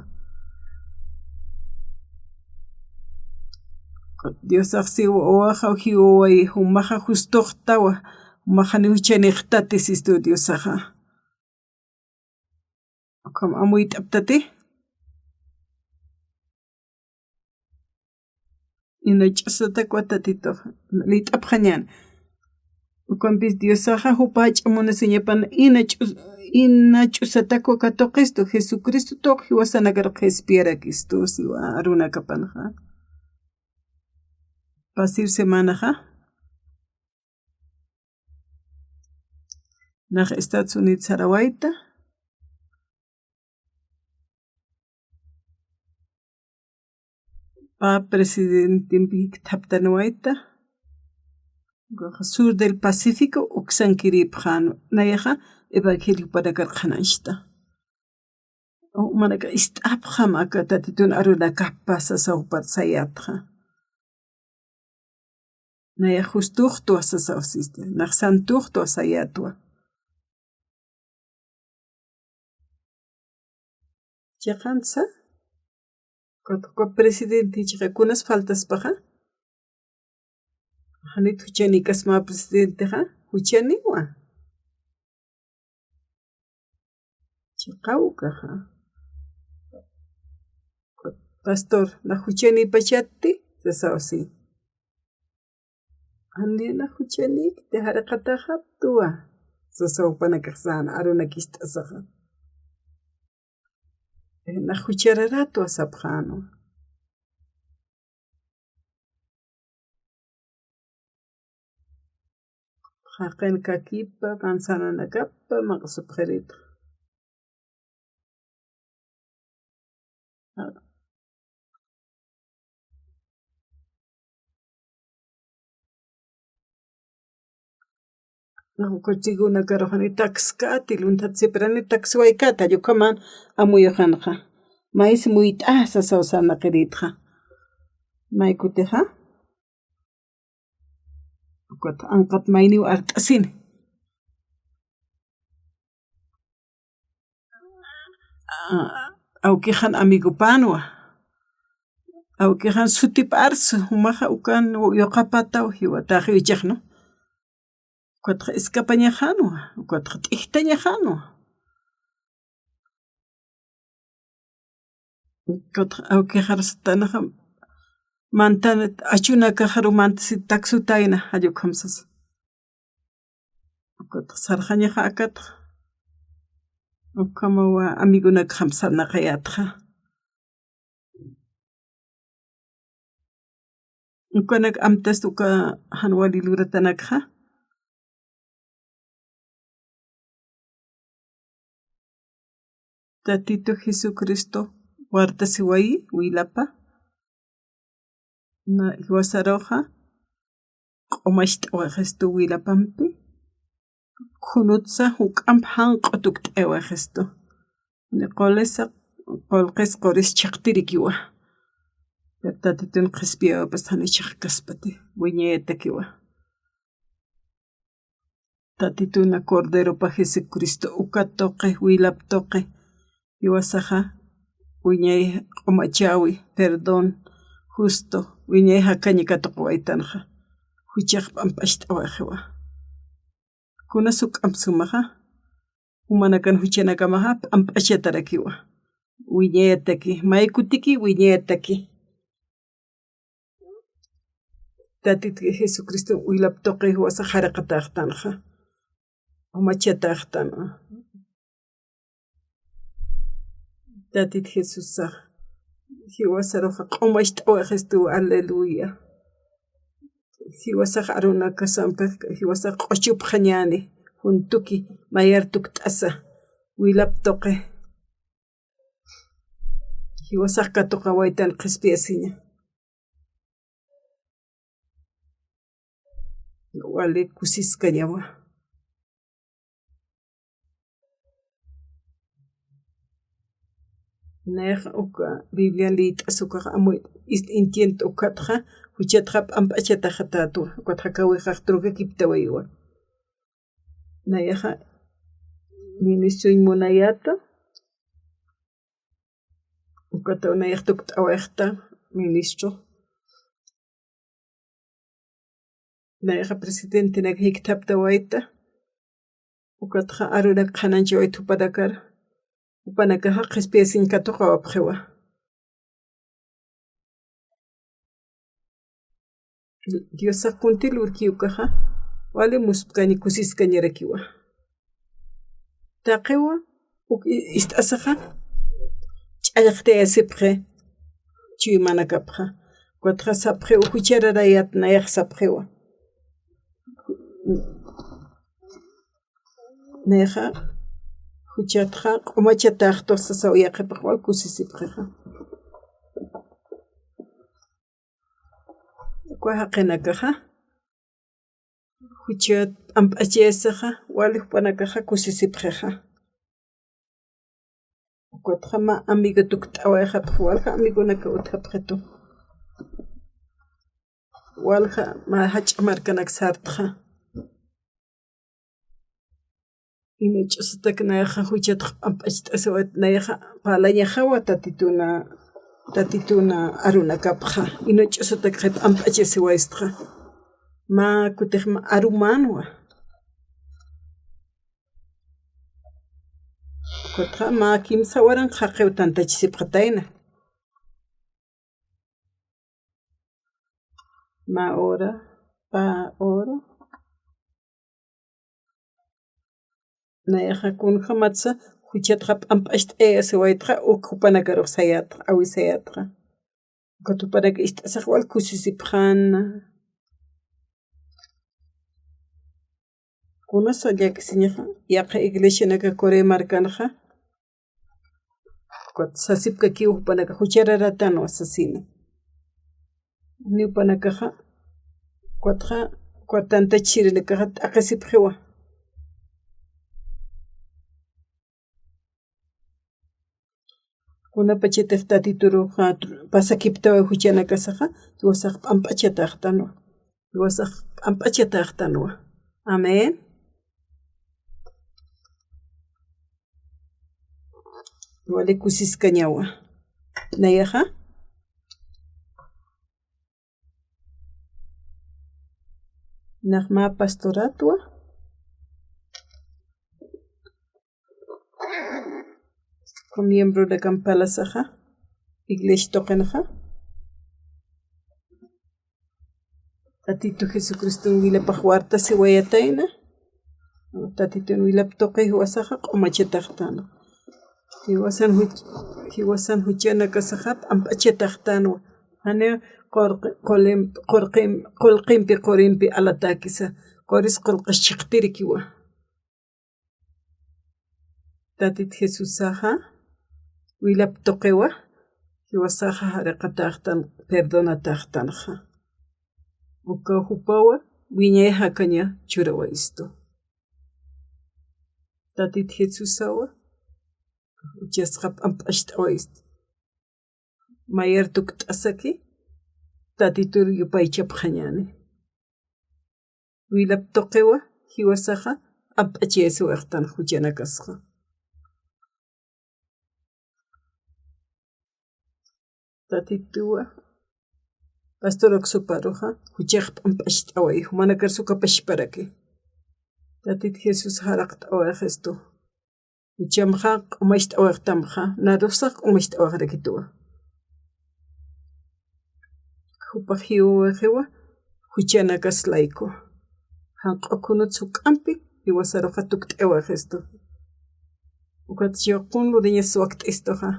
Diosax siwa, wawaxa jiwawayi, jumaxa justoxtawa, jumaxa janiw juchanïxtati sistu Diosaxa. Ukham amuyt'aptati. Ina ch'usatakwa Tatitux, lit'apxañän. Ukampis Diosaxa jupa jach'a munasiñapan ina ch'us-, ina ch'usatakwa katuqistu, Jesucristo tuq jiwasanakar qhispiyarakistu, siwa arunakapanxa. Pasir semanaxa, nax Estados Unidos sarawayta, pä presidentempi jikthaptanwayta, sur del Pacífico uksankiripxän, nayaxa evangeliopanakar qhanañchta. Jumanaka ist'apxam aka Tatitun arunakapa sasaw jupar sayätxa. Nayax justuxtwa sasaw sista, nax santuxtwa sayätwa. Chiqansa, ukat uka presidente chiqa kunas faltaspaxa, janit juchanikasma presidentexa, juchaniwa. Chiqa ukaxa. Pastor, nax juchanipachatti, sasaw si. Jani nax juchanikti, jariqataxaptwa, sasaw jupanakax sän arunakist'asaxa. Nax juchararatwa sapxänwa. Jaqin kakipa, manzananakapa maqsupxiritxa. Nax uka trigonakaru jani takskati, lunthat siprani takswaykäta, ukhaman amuyuxanxa. Maysi muyt'a sasaw sarnaqiritxa. Maykutixa. Ukat anqat mayniw art'asini. A-, awkixan amigopänwa. Awkixan sutip arsu, jumaxa ukan yuqapataw jiwatax jiwichaxnu. Ukatxa escapañaxänwa, ukatxa t'ijtañaxänwa. Ukatxa awkixar satanaxa mantan, achunakaxaru mantasi taksutayna, jall ukham sasa. Ukatxa sarxañaxa akatxa. Ukhamawa amigonakxam sarnaqayätxa. Ukanak amtast uka jan wali luratanakxa. Tatitu Jesucristo wartasiwayi wilapa. Na jiwasaruxa q'umacht'awaxistu wilapampi. Khunutsa juk'amp janq'u tukt'awaxistu. Ni qulisa, qullqis quris chhiqtirikiwa. Tatitun qhispiyawapas jani chhaqkaspati, wiñayatakiwa. Tatituna Corderopa Jesucristo uka tuqi, wilap tuqi, jiwasaxa wiñay q'umachäwi, perdón, justo, wiñay jakaña katuqawaytanxa, juchax p'amp'acht'awaxiwa. Kunas juk'amp sumaxa, jumanakan juchanakamaxa p'amp'achatarakiwa. Wiñayataki, maykutiki wiñayataki. Tatit Jesucristo wilap tuqi jiwasax jariqataxtanxa. Umachataxtan. Tatit Jesusax jiwasaruxa q'umacht'awaxistu, aleluya. Jiwasax arunakasampix, jiwasax q'uchupxañäni, juntuki mayar tukt'asa, wilap tuqi. Jiwasax katuqawaytan qhispiyasiña. Wali kusiskañawa. Nayax uka Biblia liyt'as ukax amu ist intiento ukatxa, juchatxa p'amp'achataxatätwa, ukatxa kawixax trukakiptawayiwa. Nayaxa ministruñ munayäta, ukataw nayax tukt'awayxta ministro. Nayaxa presidentenak jikthaptawayta, ukatxa arunak qhanañchawayta jupanakar, Jupanakaxa qhispiyasiñ katuqawapxiwa. Diosax kunti lurki ukaxa, wali muspkañi kusiskañarakiwa. Taqiwa, uk i-, ist'asaxa, ch'allxtayasipxi, chuymanakapxa. Ukatxa sapxiwa, juchararayät nayax sapxiwa. Nayaxa, juchatxa, q'umachataxtwa sasaw yaqhipax wal kusisipxixa. Uka jaqinakaxa, juchat p'amp'achayasaxa, wali jupanakaxa kusisipxixa. Ukatxa mä amigo tukt'awayxapxi, walja amigonaka utjapxitu. Walja mä jach'a markanak sartxa. Ina ch'usatak nayaxa juchatxa p'amp'acht'asiwayt, nayaxa parlañaxawa Tatituna, Tatituna arunakapxa. Ina ch'usatak p'amp'achasiwayistxa. Mä kutix mä arumänwa. Ukatxa mä kimsa waranqa jaqiw tantachisipxatayna. Mä hora, pä hora. Nayaxa kunjamatsa, juchatxa p'amp'acht'ayasiwaytxa, uk jupanakarux sayätxa, awisayätxa. Ukat jupanaka ist'asax wal kusisipxäna. Kunasa llakisiñaxa, yaqha iglesianaka Corea markanxa. Ukat sasipkakiw jupanaka juchararatanwa sasina. Ni jupanakaxa, ukatxa, ukat tantachisirinakaxa t'aqhisipxiwa. Kunapachatix Tatituruxa pasakiptawa juchanakasaxa, jiwasax p'amp'achataxtanwa. Jiwasax p'amp'achataxtanwa. Amén. Wali kusiskañawa. Nayaxa. Nax mä pastoratwa. Miembronakamp parlasaxa, iglesia tuqinxa. Tatitu Jesucriston wilapax wartasiwayatayna. Tatitun wilap tuqi jiwasaxa q'umachataxtanwa. Jiwasan juch-, jiwasan juchanakasaxa p'amp'achataxtanwa. Janiw qurqi-, qulim-, qurqim-, qullqimpi, qurimpi alatäkisa. Quris qullqis chiqtirikiwa. Tatit Jesusaxa, wilap tuqiwa, jiwasaxa jariqataxtan, perdonataxtanxa. Uka jupawa, wiñay jakaña churawayistu. Tatit Jesusawa, juchasxa p'amp'acht'awayistu. Mayar tukt'asaki, Tatitur yupaychapxañäni. Wilap tuqiwa, jiwasaxa, p'amp'achayasiwayxtan juchanakasxa. Tatituwa, pastor uksuparuxa, juchax p'amp'acht'away, jumanakar sukapachparaki. Tatit Jesús jaraqt'awayxistu. Juchamxa q'umacht'awayxtamxa, narusax q'umacht'awayxarakituwa. Jupax jiwawayixiwa, juchanakas layku. Janq'u kunut juk'ampi, jiwasaruxa tukt'awayxistu. Ukat chiwaqun luriñas wakt'istuxa.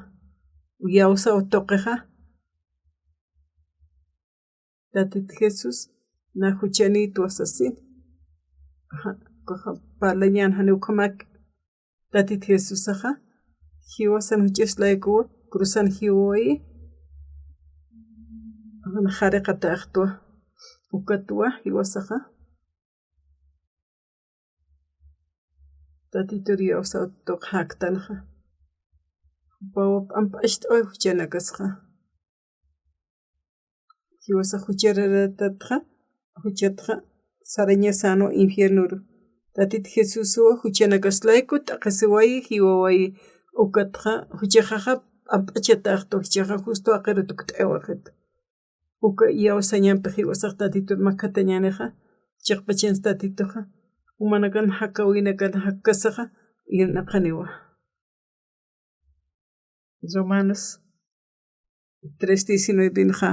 Uyawsaw tuqixa. Tatit Jesús, na juchanïtwa sasin. Aja, ukaxa parlañän jani ukhamak. Tatit Jesusaxa, jiwasan juchas laykuwa, cruzan jiwawayi. Aja, na jariqataxtwa. Ukatwa, jiwasaxa. Tatitur uyawsaw tuq jaktanxa. Jupawa p'amp'acht'away juchanakasxa. Jiwasax juchararatatxa, juchatxa, sarañasänwa infiernuru. Tatit Jesuswa juchanakas layku t'aqhisiwayi, jiwawayi, ukatxa, juchaxaxa, p'amp'achataxtu, juchaxa justo jaqiru tukt'awayxitu. Uka iyawsañampi jiwasax Tatitut makatañänixa, chiqpachansa Tatituxa, jumanakan jakawinakan jakkasaxa, irnaqaniwa. Romanos tres diecinuevenxa,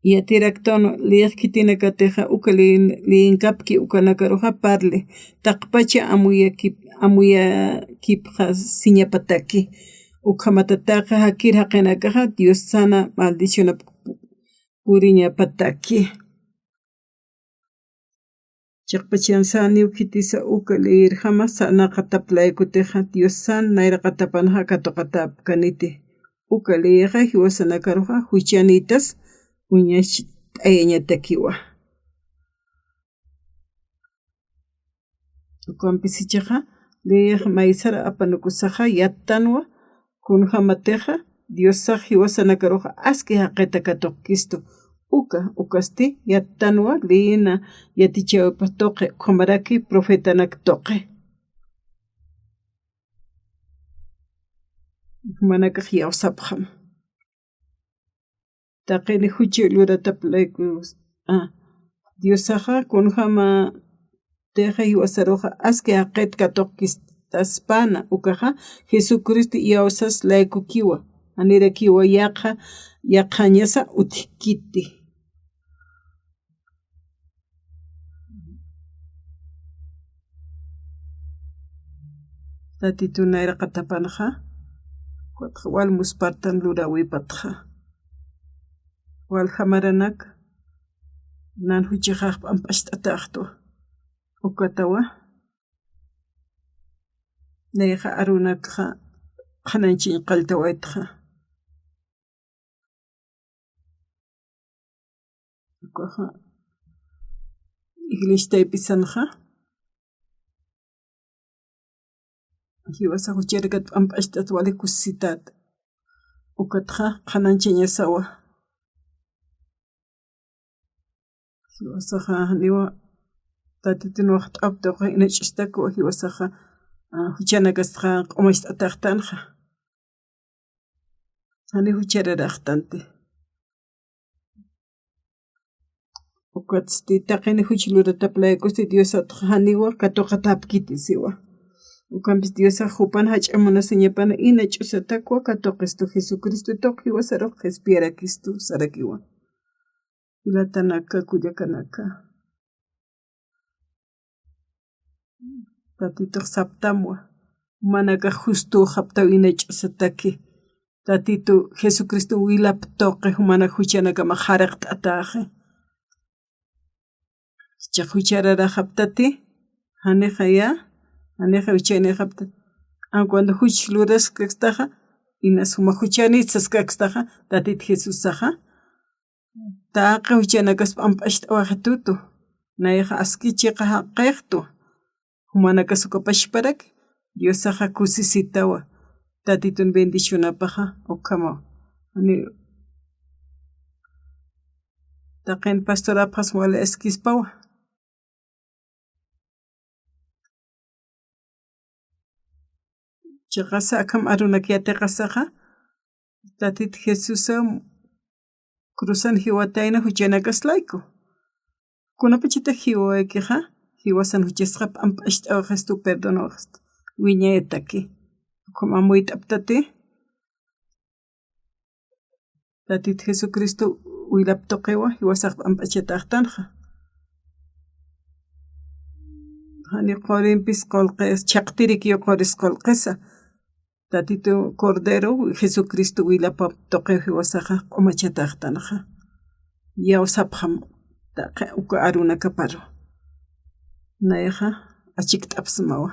yatiraktan liyix khitinakatixa uka liyinkapki ukanakaruxa parli, taqpacha amuyakipxa siñapataki. Ukhamatataqa jakir jaqinakaxa Dios sana maldicionap puriñapataki. Chiqpachansa niw khitisa uka liyirjama sarnaqatap laykutixa Diosan nayraqatapanxa katuqatäpkaniti. Uka liyixa jiwasanakaruxa juchanitas uñacht'ayañatakiwa. Ukampis jichhaxa liyix maysar apanukusaxa yattanwa kunjämatixa Diosax jiwasanakaruxa aski jaqita katuqkistu. Uka ukasti yattanwa liyina yatichäwipa tuqi ukhamaraki profetanak tuqi. Jumanakax iyawsapxam. Taqini juchi luratap layku, a, Diosaxa kunjämatixa jiwasaruxa aski jaqit katuqkistaspana ukaxa Jesucristo iyawsas laykukiwa, janirakiwa yaqha yaqhañasa utjkiti. Tatitu nayraqatapanxa, ukatxa wal muspartan luräwipatxa. Waljamaranak, nan juchaxax p'amp'acht'atäxtwa. Ukatawa, nayaxa arunakxa qhanañchañ qalltawaytxa. Ukaxa, iglesia taypisanxa, jiwasa jucharakat p'amp'acht'at wali kusisität. Ukatxa qhanañchañasawa. Jiwasaxa janiwa Tatitun waxt'ap tuqi inach'ustakiwa jiwasaxa, a, juchanakastxa q'umacht'ataxtanxa. Jani juchararaxtanti. Ukatsti taqini juch luratap laykusti Diosatxa janiwa katuqatäpkiti siwa. Ukampis Diosax jupan jach'a munasiñapana inach'usatakwa katuqistu Jesucristo tuq jiwasarux qhispiyarakistu sarakiwa. Jilatanaka, kullakanaka. Tatitux saptamwa, jumanakax justuxaptaw inach'usataki. Tatitu Jesucristo wilap tuqi jumanak juchanakama jariqt'atäxi. Jichhax juchararaxaptati, janixa ya, janixa juchanïxaptati. Aun cuando juch luraskakstaxa, inas juma juchanït saskakstaxa, Tatit Jesusaxa, taqi juchanakas p'amp'acht'awayxitutu, nayaxa aski chiqa jaqïxtu, jumanakas ukapachaparak, Diosaxa kusisitawa, Tatitun bendicionapaxa, ukhamaw. Jani, taqin pastorapxas wali askispawa. Chiqasa akham arunak yatiqasaxa, Tatit Jesusa cruzan jiwatayna juchanakas layku. Kunapachata jiwawaykixa, jiwasan juchasxa p'amp'acht'awayxistu, perdonawayxistu, wiñayataki. Ukham amuyt'aptati, Tatit Jesucristo wilap tuqiwa, jiwasax p'amp'achatäxtanxa. Jani qurimpis qullqis, chhaqtirikiw quris qullqisa. Tatitu Cordero Jesucristo wilapap tuqiw jiwasaxa q'umachatäxtanxa. Iyawsapxam taqi uka arunakaparu. Nayaxa achikt'apsmawa.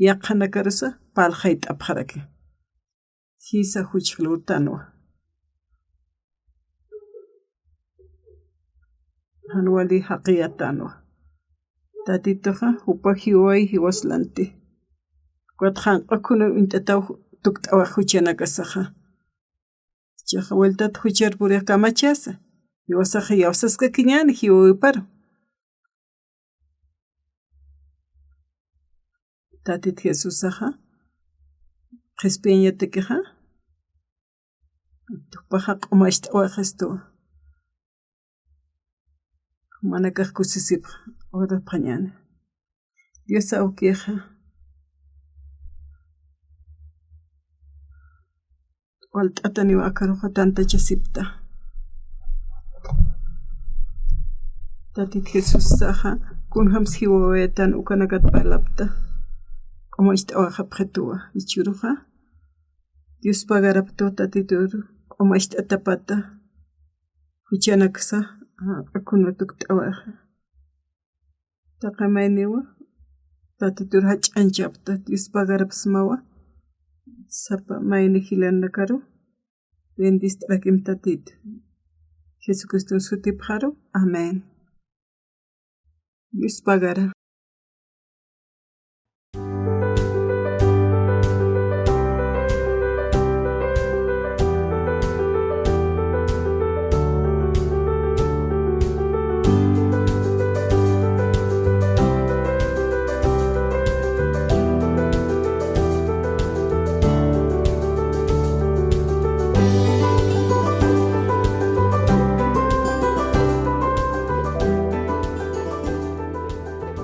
Yaqhanakarusa parlxayt'apxaraki. Jisa juch lurtanwa. Jan wali jaqiyatänwa. Tatituxa jupa jiway jiwas lanti. Ukat janq'u khuna uñt'ataw tukt'awax juchanakasaxa. Jichhaxa vueltat juchar purix kamachasa. Jiwasaxa iyawsaskakiñäni jiwawiparu. Tatit Jesusaxa qhispiyañatakixa, jupaxa q'umacht'awayxistuwa. Jumanakax kusisipxa, orapxañäni. Dios awkixa, Walt'ataniw akaruxa tantachasipta. Tatit Jesusaxa, kunjams jiwawayatan ukanakat parlapta. Q'umacht'awayxapxituwa, jichhüruxa Dios pagaraptuwa Tatitur q'umacht'atapata. Juchanaksa, a, akhunwa tukt'awayxa. Taqi mayniwa Tatitur jach'añchapta, Dios pagarapsmawa. Sapa mayni jilanakaru bendist'arakim Tatit Jesucriston sutipxaru. Amén. Dios pagara.